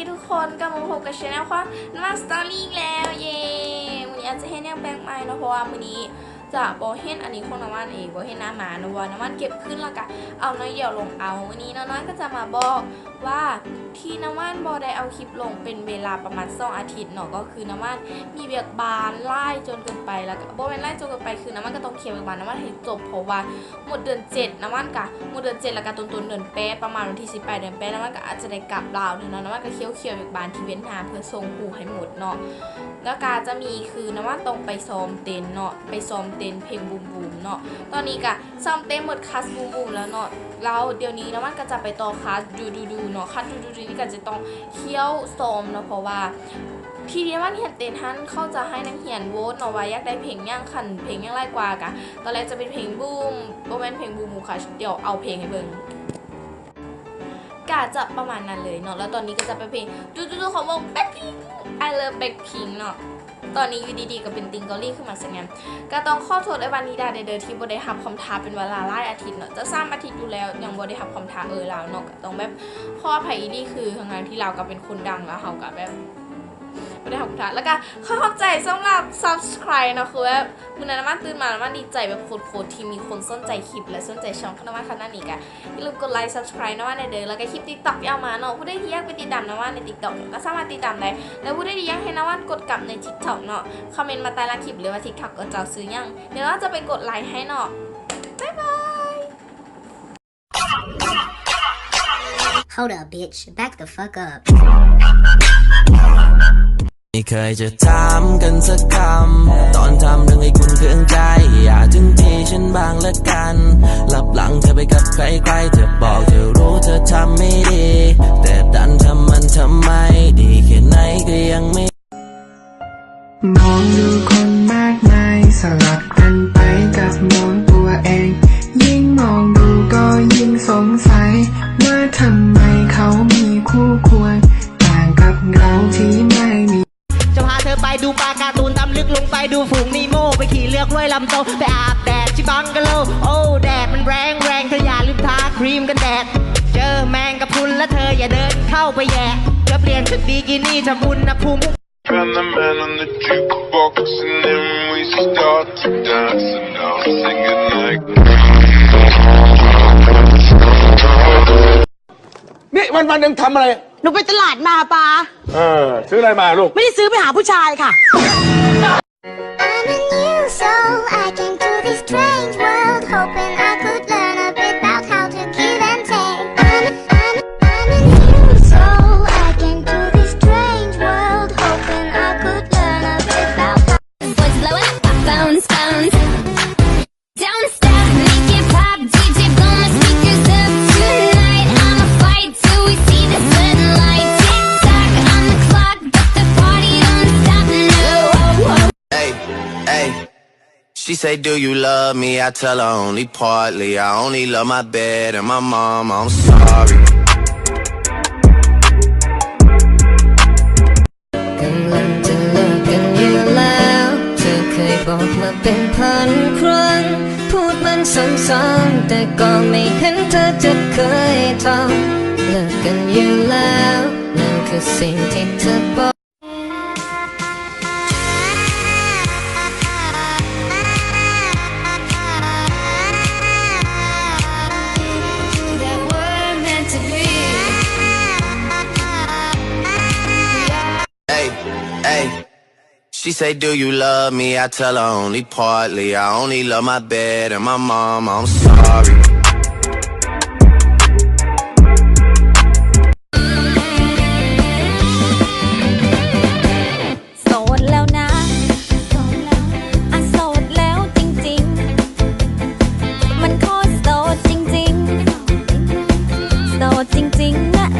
ທຸກຄົນ ກັບມາພົບກັບ Channel ຂອງນ້ຳຫວານ Story ອີກແລ້ວ ເຢ້ ມື້ນີ້ອາດຈະເຮັດຫຍັງແປກໃໝ່ເນາະ ເພາະວ່າມື້ນີ້ຈະບໍ່ເຫັນອັນນີ້ຂອງນ້ຳຫວານເອງ ບໍ່ເຫັນໜ້າໝາເນາະ ເພາະວ່ານ້ຳຫວານເກັບຂຶ້ນ ແລ້ວກະເອົາໜ້ອຍດຽວລົງເອົາ. ມື້ນີ້ນ້ອງນ້ອຍກໍຈະມາບອກວ່າ ທີ່ນ້ຳຫວານບໍ່ໄດ້ເອົາຄລິບລົງເປັນເວລາປະມານສອງອາທິດເນາະ ກໍຄືນ້ຳຫວານມີວຽກບ້ານຫຼາຍຈົນເກີນໄປ ແລ້ວກໍບໍ່ແມ່ນຫຼາຍຈົນເກີນໄປ ຄືນ້ຳຫວານກໍຕ້ອງເຄຍວຽກບ້ານນ້ຳຫວານໃຫ້ຈົບ ເພາະວ່າໝົດເດືອນເຈັດ ນ້ຳຫວານກະໝົດເດືອນເຈັດ ແລ້ວກະຕົ້ນໆເດືອນແປດ ປະມານວັນທີສິບປາຍເດືອນແປດ ນ້ຳຫວານກໍອາດຈະໄດ້ກັບລາວເນາະ ນ້ຳຫວານກໍເຄຍວຽກບ້ານທີ່ຫວຽດນາມເພື່ອສົ່ງຄູໃຫ້ໝົດເນາະ. ແລ້ວກະຈະມີຄືນ້ຳຫວານຕ້ອງໄປຊ້ອມເຕັ້ນເນາະ ໄປຊ້ອມເຕັ້ນເພງບູມບູມເນາະ ຕອນນີ້ກະຊ້ອມເຕັ້ນໝົດຄາສບູມບູມແລ້ວເນາະ ແລ້ວດຽວນີ້ນ້ຳຫວານກໍຈະໄປຕໍ່ຄາສດູດູດູເນາະ ຄາສດູດູດູນີ້ກໍຈະຕ້ອງຂ້ຽວຊ້ອມເນາະ ເພາະວ່າທີ່ທີ່ນ້ຳຫວານຮຽນເຕັ້ນຫັ້ນ ເຂົາຈະໃຫ້ນັກຮຽນໂຫວດເນາະວ່າຢາກໄດ້ເພງຫຍັງ ຄັນເພງຫຍັງຫຼາຍກວ່າກະ ຕອນແລກຈະເປັນເພງບູມ ບໍ່ແມ່ນເພງບູມບູມ ຄາສ ດຽວເອົາເພງໃຫ້ເບິ່ງ ກະຈະປະມານນັ້ນເລີຍເນາະ ແລ້ວຕອນນີ້ກໍຈະເປັນເພງດູດູດູຂອງວົງ Blackpink I love Blackpink ເນາະ. ຕອນນີ້ຢູ່ດີໆກໍເປັນຕິ່ງເກົາຫຼີຂຶ້ນມາຊະແນມ ກໍຕ້ອງຂໍໂທດເອື້ອຍວານິດາແດ່ເດີ ທີ່ບໍ່ໄດ້ຮັບຄວາມທ້າເປັນເວລາຫຼາຍອາທິດເນາະ ຈະສາມອາທິດຢູ່ແລ້ວ ຍັງບໍ່ໄດ້ຮັບຄວາມທ້າເອື້ອຍລາວເນາະ ກໍຕ້ອງແບບຂໍອະໄພອີ່ຫຼີ ຄືທັງໆທີ່ລາວກໍເປັນຄົນດັງ ແລ້ວເຮົາກໍແບບບໍ່ໄດ້ຮັບຄວາມທ້າ ແລ້ວກໍຂໍຂອບໃຈສຳລັບ Subscribe ເນາະ ຄືແບບມື້ນັ້ນນ້ຳຫວານຕື່ນມາ ນ້ຳຫວານດີໃຈແບບໂຄດໆ ທີ່ມີຄົນສົນໃຈຄລິບ ແລະ ສົນໃຈຊ່ອງຂອງນ້ຳຫວານຂະໜາດນີ້ ກໍ ຢ່າລືມກົດໄລ Subscribe ນ້ຳຫວານແດ່ເດີ ແລ້ວກໍຄລິບ TikTok ທີ່ເອົາມາເນາະ ຜູ້ໃດທີ່ຢາກໄປຕິດຕາມນ້ຳຫວານໃນ TikTok ກໍສາມາດຕິດຕາມໄດ້ ແລະ ຜູ້ໃດທີ່ຢາກໃຫ້ນ້ຳຫວານກົດກັບໃນ TikTok ເນາະ ຄອມເມັນມາໃຕ້ລ່າງຄລິບເລີຍວ່າ TikTok ຂອງເຈົ້າຊື່ຫຍັງ ແລ້ວນ້ຳຫວານຈະໄປກົດໄລໃຫ້ເນາະ ບາຍບາຍ. Hold up, bitch. Back the fuck up. ไม่เคยจะถามกันสักคำ ตอนทำเรื่องให้คุณเคืองใจ อย่าถึงที่ฉันบ้างละกัน ลับหลังเธอไปกับใครๆ เธอบอกเธอรู้เธอทำไม่ดี แต่ดันทำมันทำไม ดีแค่ไหนก็ยังไม่ มองดูคนมากมาย สลับกันไปกับมองตัวเอง ยิ่งมองดูก็ยิ่งสงสัย ว่าทำไมเขามีคู่ควร ต่างกับเราที่ไม่มี จะพาเธอไปดูปลาการ์ตูน ดำลึกลงไปดูฝูงนีโม ไปขี่เรือกล้วยลำโต ไปอาบแดดที่บังกะโล โอ้ แดดมันแรงแรง เธออย่าลืมทาครีมกันแดด เจอแมงกะพรุนแล้วเธออย่าเดินเข้าไปแหย่ จะเปลี่ยนชุดบิกินี่ ทำอุณหภูมิ Turn the man on the jukebox and then we start to dance and I'm singing like นี่วันๆ หนึ่งทำอะไร หนูไปตลาดมาป๊า เออ ซื้ออะไรมาลูก ไม่ได้ซื้อ ไปหาผู้ชายค่ะ I'm a new soul, I came to this strange world, hoping I could learn a bit about how to give and take. I'm, I'm, I'm a new soul, I came to this strange world, hoping I could learn a bit about how. Boys blowing up my phones, phones. Don't stop, make it pop, D J blow my speakers up tonight. I'ma fight till we see the sunlight. Tick tock on the clock, but the party don't stop, no. Hey, hey. She say, "Do you love me?" I tell her, "Only partly. I only love my bed and my mom. I'm sorry." กำลังจะเลิกกันอยู่แล้ว เธอเคยบอกมาเป็นพันครั้ง พูดมันซ้ำๆ แต่ก็ไม่เห็นเธอจะเคยทำ เลิกกันอยู่แล้ว นั่นคือสิ่งที่เธอบอก Hey, hey. She say, "Do you love me?" I tell her, "Only partly. I only love my bed and my mom. I'm sorry."